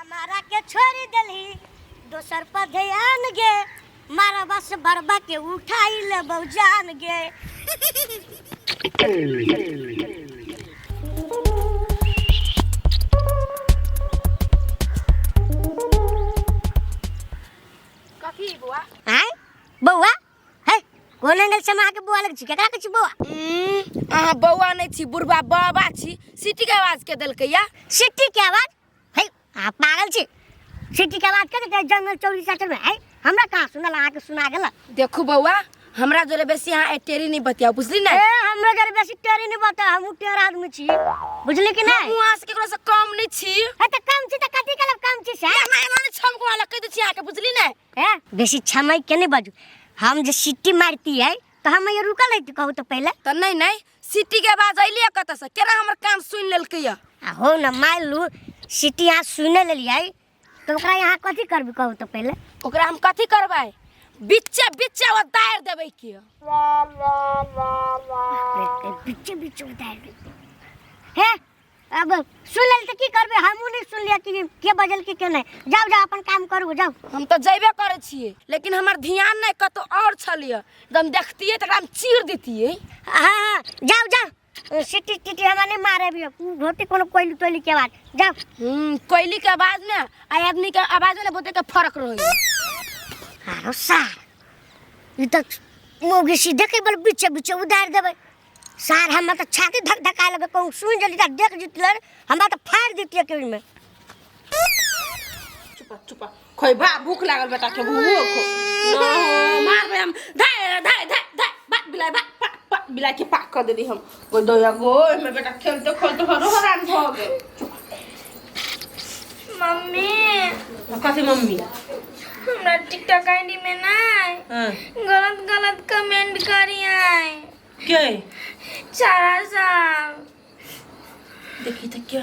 हमारा के छोड़ देली दोसर पर ध्यान गे, मारा बस बरबा के उठाई लेबौ जान गे। कथी बौआ? आय बौआ, हे कोन एंगल से हम अहाँके बौआ लग छी? केकरा कहै छी बौआ? अहाँ बौआ नहि छी, बुढ़बा बाबा छी। सीटी के आवाज के देलकै या? सीटी के आवाज? हे अहाँ पागल छी? सीटी के आवाज के देलकै जंगल चौरी साचर में? हे हमरा कहाँ सुनल, अहाँके सुना गेल। देखू बौआ, हमरा जोरे बेसी अहाँ टेरी नहीं बतियाओ, बुझली ना? ए हमरा जोरे बेसी टेरी नहीं बता, हमहूँ टेर आदमी छी, बुझली कि नहीं? हमहूँ अहाँ से केकरो से कम नहीं छी। हे त कम छी त कथी करब कम छी से? एना एना नहीं छमको वाला कहि दै छी अहाँके, बुझली ना? ए बेसी छमैक के नहीं बाजू, हम जे सीटी मारती है तो हम ये रुकल है कहू तो पहले। त नहीं नहीं, सीटी के आवाज अइली कतऽ से? केना हमर कान सुनि लेलकै या? आ हो न मान लू सीटी यहाँ सुने लेलियै तो ओकरा यहाँ कथी करबी कहू तो पहले? ओकरा हम कथी करबै? बिच्चे बिच्चे ओ दायर देबै के। बिच्चे बिच्चे उतार देबै। हे अब सुन लेल तऽ की करबै? हमहूँ नहीं सुनलियै कि के बजल कि के नहीं। जाओ जाओ अपन काम करू जाओ। हम तऽ जयबे करै छियै, लेकिन हमर ध्यान नहीं कतौ और छलियै, एकदम देखतियै तकरा हम चीर दितियै। हाँ हाँ जाओ जाओ, सिटी टिटी हमरा नहीं मारे भी घोटी कोनो कोयली तोयली के आवाज, जाओ। कोयली के आवाज में आ आदमी के आवाज में बहुते के फर्क रहै। आरो सार ई तऽ मौगी सीधे के बल बीचे बीचे उदार देबै। सार हमरा तऽ छाती धक धकाए लगे, कहूँ सुन जली तऽ देख जितलै हमरा तऽ फाड़ि दितियै के ओहिमे। चुप चुप खोइबा, भूख लागल बेटा के, भूख न मारबै हम, धाय धाय धाय धाय बात बिलाइ बात पा पा बिलाइ के पाक कर देली हम। गो दया गो, हमर बेटा खेलते खेलते हरो हरान भ गेल। मम्मी। कथी मम्मी? हमरा टिकटॉक आईडी में ना हाँ। गलत गलत कमेंट करी आए। के? चारा साहब। देखी तो क्या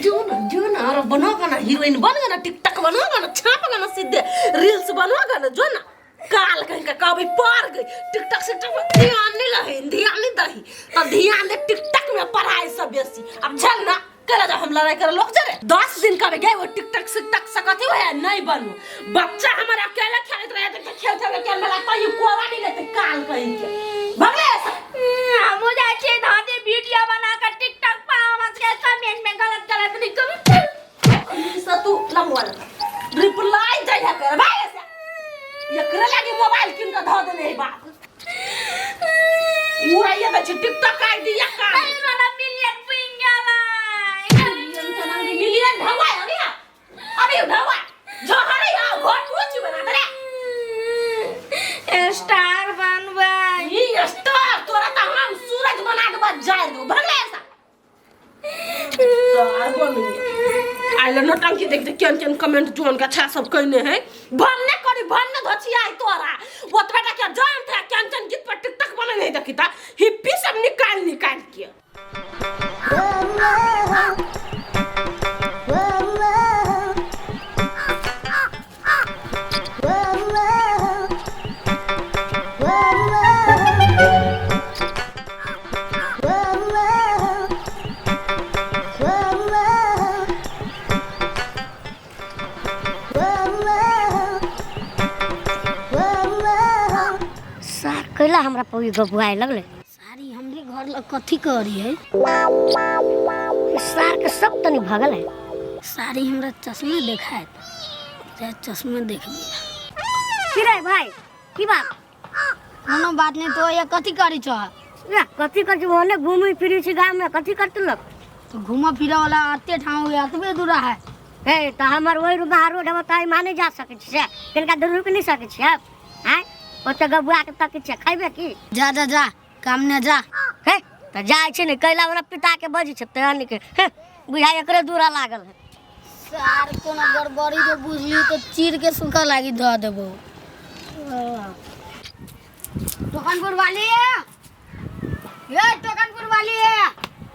जो ना जो ना और बनोगा ना हीरोइन बन ना टिकटॉक बनोगा ना छाप ना सीधे रील्स बनोगा ना, जो ना काल कहीं का कभी पार गई टिकटॉक से टिकटॉक ध्यान नहीं रही, ध्यान नहीं दही तो ध्यान दे टिकटॉक में पढ़ाई सब बेसी। अब चल ना कल जब हम लड़ाई कर लोग जरे 10 दिन का गए वो टिकटॉक से टक सकती हो या नहीं बनू। बच्चा हमारा अकेला खेलत रहे तो खेल खेल के मेला तो ये कोरा नहीं लेते काल कहीं के भगले ऐसा। हम हो जाए छे धांधे वीडियो बना कर टिकटॉक पर हम के कमेंट में गलत गलत लिख से तू लंगवा रिप्लाई दे कर भाई ऐसा एकरे लागी मोबाइल किन के धो देने है बाप उड़ाइए बच्चे टिकटॉक आईडी या का अरे वाला मिलियन पुंग गेला। मिलियन ढवा अभी अभी ढवा जहरे आ घर पूछ बना दे स्टार बनबै। ई स्टार तोरा त हम सूरज बना देबा जाय दू भगले ऐसा स्टार बन आइले नौटंकी देख देख केन केन कमेंट जोन का अच्छा सब कहने है भन्ने करी भन्ने धोची आई तोरा ओतबे टा के जान था केन केन गीत पर टिकटॉक बने नहीं देखी ता हिप्पी सब निकाल निकाल के। सार कैला हमरा पौड़ी गबुआए लगले। सारी हमरे घर लग कथी करी है? सार के सब तनी भगल है। सारी हमरा चश्मा देखायत, चाहे चश्मा देख लिया। की रे भाई की बात? कोनो बात नहीं। तो ये कथी करी छह? ना कथी कर छी, ओने घूमी फिरी छी गांव में, कथी करतु लोग? तो घूमा फिरा वाला आते ठाव है, अतबे दूरा है। हे तो हमर ओहि रूपा रोड हम तऽ माने जा सकै छी से तिनका दूर रुक नहीं सकै छी अब। आँय ओतऽ गबुआ के तकै छियै, खैबे की? जा जा जा काम ने जा। हे तऽ जाइ छै ने कैला वाला पिता के बजै छै तहन के हे बुझाइ एकरे दूरा लागल है। सार कोनो गड़बड़ी जो बुझली तो चीर के सूखा लागी धऽ देबो। टोकनपुर वाली है, ए टोकनपुर वाली है।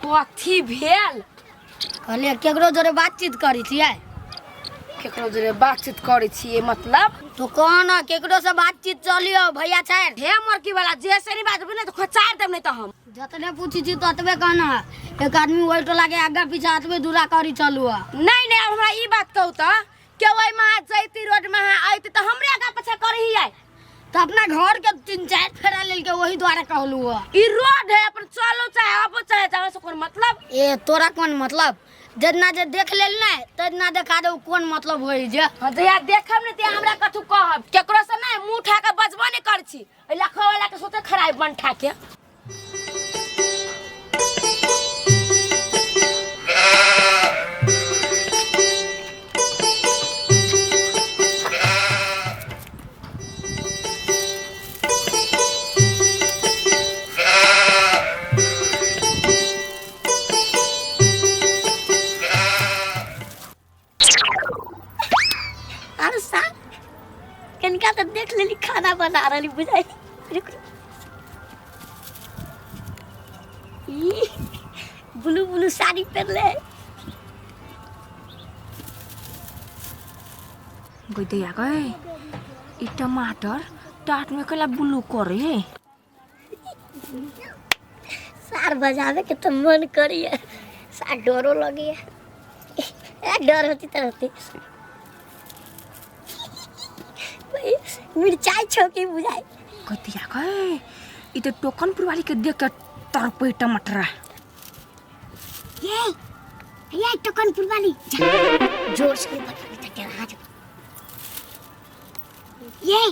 कथी भेल? कहलिए केकरो जोरे बातचीत करी छियै? केकरो जरे बातचीत करै छियै मतलब तू कह ना केकरो से बातचीत चलियो भैया छै हे मरकी वाला जे से नहीं बात ने तो खोचार देब नहीं तो हम जतने पूछी छी ततबे कहना एक आदमी वही टोला के आगा पीछा अतबे दूरा करी चलू नहीं नहीं अब हमरा ई बात कहू त के ओइ में जैती रोड में अइती त हमरे आगा पीछा करही आय तो अपना घर के तीन चार फेरा लेल के वही द्वारा कहलू है ई रोड है अपन चलो चाहे आबो चाहे जाओ से कोन मतलब ए तोरा कौन मतलब जितना जे देख लेल ने तितना देखा दे कौन मतलब होई जे हाँ जहिया देखब ने तिया हमरा कथू कहब केकरो से नहीं मुंह उठा के बजबो नहीं कर छी एहि लखवा वाला के सोचे खराब बन ठा के अरे साहब कनिका तो देख लेली खाना बना रही बुझाई रुक रुक। ई ब्लू ब्लू साड़ी पहनले गई गए ई टमाटर टाट में कला ब्लू करे सार बजावे के तो मन करिए सार डरो लगे डर होती तो होती भाई, मिर्चाई छोकी बुझाई कतिया गए ई तो टोकनपुर वाली के देख के तरपे टमाटरा ये ये टोकनपुर वाली जा, जोर से नहीं बजा तो डरा जा ये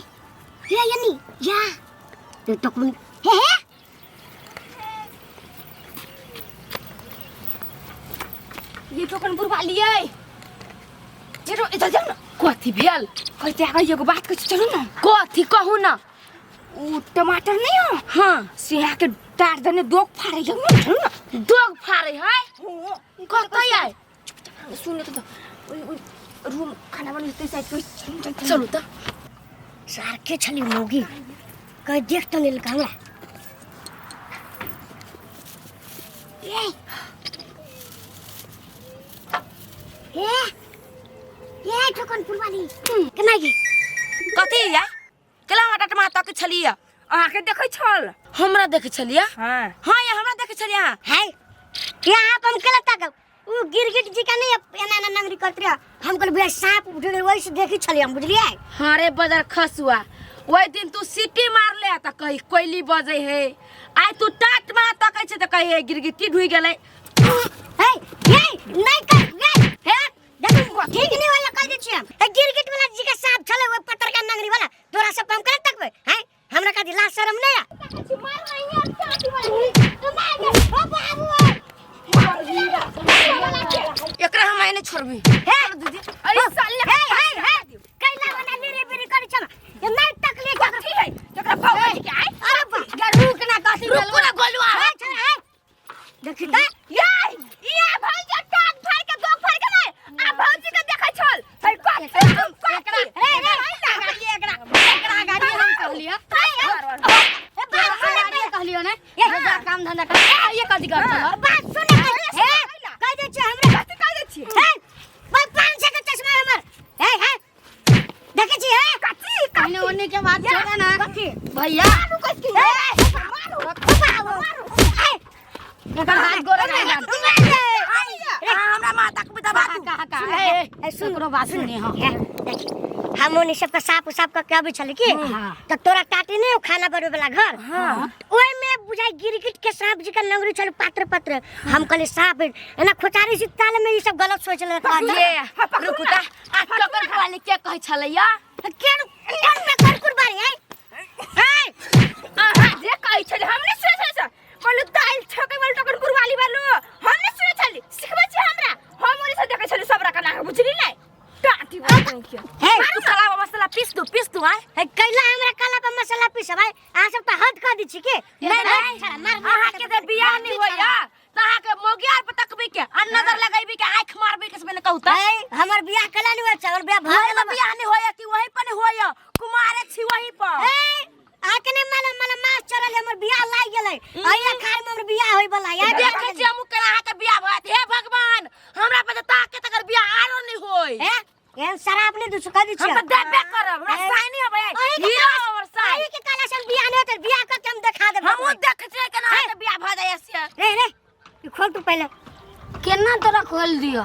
ये नहीं या ये टोकन हे हे ये टोकनपुर वाली है चलो इधर जाओ ना कथी भेल कहते आ गई एगो बात कह चलो ना कथी कहू ना उ टमाटर नहीं हो हाँ सिहा के टाट दने दोग फाड़े जाओ ना चलो ना दोग फाड़े है कतै आय सुन तो ओइ ओइ रूम खाना बनाते साइड पे चलो चलो चलू त सार के छली मोगी कहीं देख तो नहीं हमरा ये ये ये टोकनपुर वाली केना ये कथी या केला हमरा टमाटर तक छलिया अहाँ के देखै छल हमरा देखै छलिया हां हाँ या हमरा देखै छलिया है यहाँ पर हम केला ताकब उ गिरगिट जी का नहीं एना एना नंगरी करत रहे हम कहल भैया सांप उठ गेल वही से देखी छलिए हम बुझलिए हाँ रे बदर खसुआ ओहि दिन तू सीटी मारले त कही कोयली बजै है आइ तू टाट मार तकै छै त कही हे गिरगिटी ढुइ गेलै हे ये नहीं कर ये हे देखू ठीक नहीं होला कह दै छियै हम ए गिरगिट वाला जी का सांप छले ओइ पत्थर का नंगरी वाला तोरा सब हम केला तकबै हैं हमरा का दिला शर्म नहीं आ एकरा हम आइ नहि छोड़बी हे दीदी अरे साले हे हे हे कैला बना मेरे मेरे करी छम ये नहीं तकले कथी है एकरा भौजी के आइ अरे बा रुक ना कथी रुकू ना गोलुआ हे छे हे देखी त या या भौजी टाट फाड़ के दोग फाड़ के नहीं आ भौजी के देखै छल है कथी एकरा रे रे एकरा एकरा गाड़ी हम कहलियो ए बात सुन गाड़ी कहलियो ने ये जा काम धंधा कर ये कथी कर छल बात सुन हे कह दे छी हमरा कथी कह दै छी हे भाई 500 के चश्मा है हमर हे हे देखे छी हे कथी ओने ओने के बात छोड़ा ना कथी भैया हे मारू मारू हे एकर हाथ गोरा नहीं हमरा माता के दबा दू कहा कहा ए ए सुन एकरो बात सुनी हां हे, देखी हम ओनी सबके साफ उसाफ करके अबै छली की हाँ। तऽ तोरा टाटी नहीं हो खाना बनबै वाला घर ओहि में बुझाई गिरगिट के सांप जी का लंगड़ी छल पात्र पात्र हम कहले सांप एना खोचारी से ताल में ई सब गलत सोच लेलक ये रुकू त आ टोकर वाली के कहै छलैया केन केन में करकुर बारी है है अहाँ जे कहै छली हम नहि सुनै छली बोलू दालि छकै बोलू टोकन कुरवाली बोलू हम नहि सुनै छली सिखबै छी हमरा हम ओरी से देखै छली सब रकना बुझली नहि टाटी बोलू के हे तू कला मसाला पीस दू आय हे कैला हमरा काला पर मसाला पीस भाई अहाँ सब तऽ हद कर दी छी के नहीं नहीं छड़ा, मार मार अहाँ के जे बियाह नहीं होइया त अहाँ के मोगियार पर तकबी के आ नजर लगैबी के आँख मारबी के सबने कहू त हे हमर बियाह कैला नहीं होय छै हमर बियाह भऽ वही गेल पर बियाह नहीं होइया कि वही पर नहीं होइया कुमारे छी वही पर ए अहाँके नहि मालूम मालूम मास चढ़ल है, हमर बियाह लागि गेलै अइया खार में हमर बियाह होय वाला है देखै छी हमहूँ केना अहाँके बियाह भऽ जायत। हे भगवान हमरा पर ताके तकर बियाह आरो नहीं होय हे एहन शराब नहीं दू कह दी हम तऽ देबे करब हमरा ए, साई नहीं अबै अही के हीरो काला- हमर साई अही के काला सन बियाह नहीं होतै बियाह करके हम देखा देब हमहूँ देख छियै केना अहाँके बियाह भऽ जाइए से रे रे ई खोल तू पहले केना तोरा खोल दियो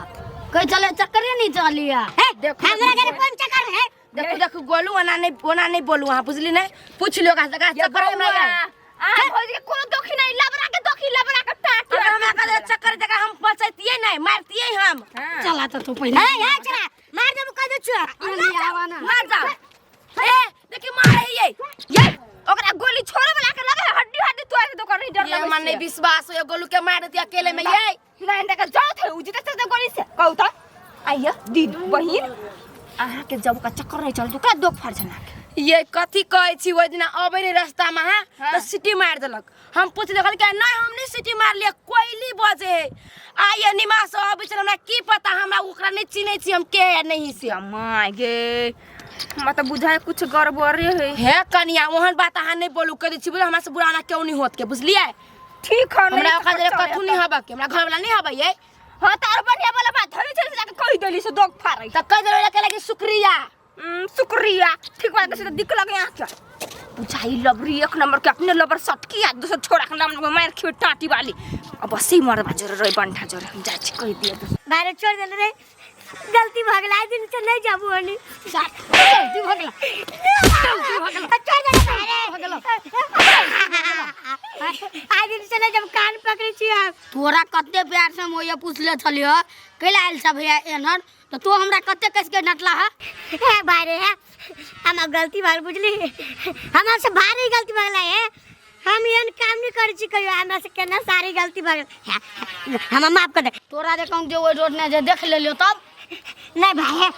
कहि चले चक्करे नहीं चलिया हे देखो, हमरा देखो। घरे कोन चक्कर है देखू देखू गोलू ओना नहीं ओना नहीं बोलू अहाँ बुझली नहीं पूछ लियो ओकरा से ओकरा ये चक्कर हमरा बौआ, आयल। अहाँ भौजी के कोनो दोखी नहीं लबरा के दोखी लबरा के टाट अगर हमरा कहले चक्कर जगह हम बचैतियै नहीं मारतियै हम चला तो तू पहले हे हे चला मार देबो कह दे छु आवा ना मार जाओ ए देखी मारे ये ये ओकरा गोली छोड़े वाला के लगे है, हड्डी हड्डी तोड़ के दोकर नहीं डर ये लगे हमरा नहीं विश्वास हो गोलू के मार देती अकेले में ये नहीं देखा जाओ थे उजी तक गोली से कहू त आइया दीदी बहिन अहाँ के जब का चक्कर नहीं चल का दोख फर जना के ये कथी कहै छी ओहि दिना अबै रहे रास्ता में हाँ हाँ। तऽ सीटी मारि देलक हम पूछ देखल कि नहीं हम नहीं सीटी मारलियै कोयली बजे है आइए निमास अबै छल हमरा की पता हमरा ओकरा नहीं चिन्है छी हम के है नहीं से माय गे हमरा तऽ बुझाय कुछ गड़बड़े है हे कनिया ओहन बात अहाँ नहीं बोलू कह दै छी बुझल हमरा से बुरा ना क्यों नहीं होत के बुझलियै ठीक है हमरा ओकरा जरे कथू नहीं हबक के हमरा घर वाला नहीं हबै ये हां तार बढ़िया वाला बात हई चल जाके कहि देली से दोख फारै तऽ कह देलक के लगी शुक्रिया शुक्रिया ठीक बात से दिक लगे यहाँ के बुझाई लबरी एक नंबर के अपने लबर सटकी आ दोसर छोड़ा के नाम मार खेबे टाटी वाली अब बस ही मरबा जरे रही बंठा जरे हम जाइ छी कहि दिए दोसर बारे छोड़ देले रे गलती भऽ गेल आइ दिन से नहीं जाबू हनी गलती भऽ गेल गलती भऽ गेल छोड़ देले बारे भऽ गेल। आइ दिन से नहीं जब कान पकड़ै छी हम तोरा कते प्यार से हम ओहिया पूछले छलियो कैला आयल छ भैया एनहर तऽ तू हमरा कते कस के डटला है हे भाई रे हे हम गलती भर बुझली हमरा से भारी गलती भऽ गेलै हे हम एहन काम नहीं करै छी कहियो हमरा से केना सारी गलती भऽ गेल हमरा माफ कर दे तोरा जे कहूँ जे ओहि रोड ने जे देख लेलियो तब नहीं भाई हे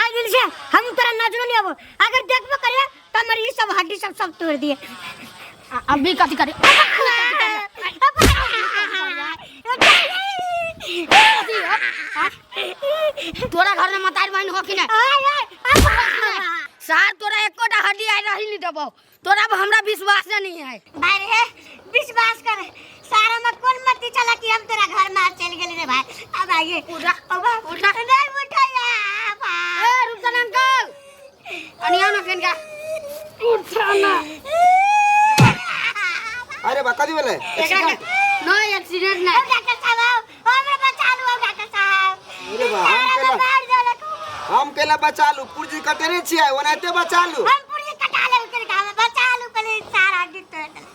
आज दिन से हम तोरा नजरो नहीं आबो अगर देखबो करे तो हमर ई सब हड्डी सब सब तोड़ दिए अभी कथी करे तोरा घर में मतार बहन हो कि नहीं सार तोरा एकोटा हड्डी आइ रही नहीं देबो तोरा पर हमरा विश्वास नहीं है भाई रे विश्वास कर सारा में कौन मती चला कि हम तोरा घर में चल गेली रे भाई अब आइए उठा अब उठा। नहीं उठा यार भाई। ए रुकन अंकल अनिया ना किनका उठा ना अरे बा कथी भेलै एक्सीडेंट नहीं एक्सीडेंट अब नहीं डॉक्टर साहब हमरा बचा लू अब डॉक्टर साहब अरे बा हम सारा केला में मार देलक हम केला बचा लू पुर्जी कटेने छियै ओनाहिते बचा लू हम पूरी कटा ले उतर के हम बचा लू पहले सारा हड्डी तोड़ देलक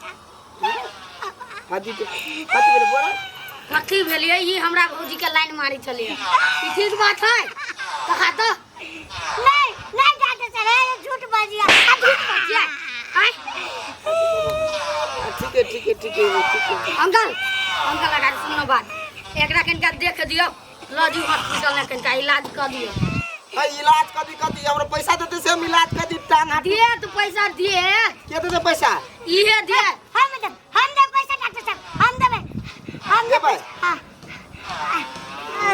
हड्डी कथी भेलै बोला कथी भेलियै ई हमरा भौजी के लाइन मारी छलियै ई ठीक बात है कहा तो नहीं नहीं डॉक्टर साहब ये झूठ बाजिया झूठ बाजिया आय ठीक है ठीक है ठीक है ठीक है अंकल अंकल अगर सुनो बात एकरा कनिका देख दियौ लऽ जी हॉस्पिटल में कनिका इलाज कऽ दियौ अरे इलाज कथी कथी हमरा पैसा देते से हम इलाज कथी टांग हाथ दिए तू पैसा दिए के देते पैसा इहे दिए हम देब हम देब पैसा डॉक्टर साहब हम देबै हम देबै? हाँ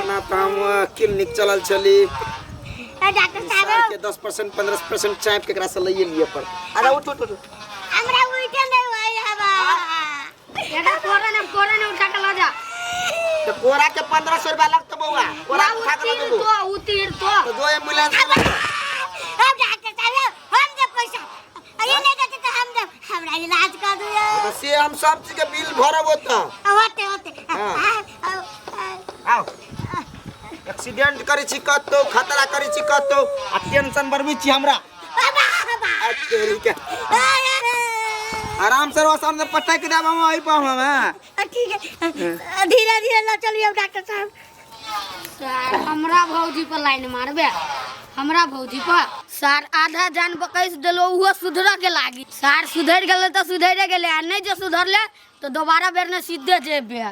ना तऽ हम क्लिनिक चलल छली ए, डॉक्टर साहब के 10% 15% चाँप केकरा से लइए लिए पर अरे उठ उठ उठ हमरा उल्टे नहीं होई हवा एकरा कोरा ने कोरा ने उठा के लऽ जा तो कोरा के 1500 रुपया लगतो बउआ कोरा के उठा के उतीर लऽ जेबो तो उतीर तो तो जो एम्बुलेंस में लगतो। अब डॉक्टर साहब हम देब पैसा अरे नहीं देते तो हम देब हमरा इलाज कर दियो तो से हम सब चीज के बिल भरब ओतऽ होते होते हाँ। आओ एक्सीडेंट करै छी कतौ खतरा करै छी कतौ आ टेंशन बढ़बै छी हमरा आ तेरी के आराम से रहो सामने पटक देब हम एहि पर हम हाँ। ठीक है धीरे धीरे ल चलिए डॉक्टर साहब सर हमरा भौजी पर लाइन मारबे हमरा भौजी पर सर आधा जान बकैस देलो उहो सुधर के लागी सर सुधरि गेलै तऽ सुधरे गेलै आ नहि जे सुधरले तऽ दोबारा बेर ने सीधे जेबे।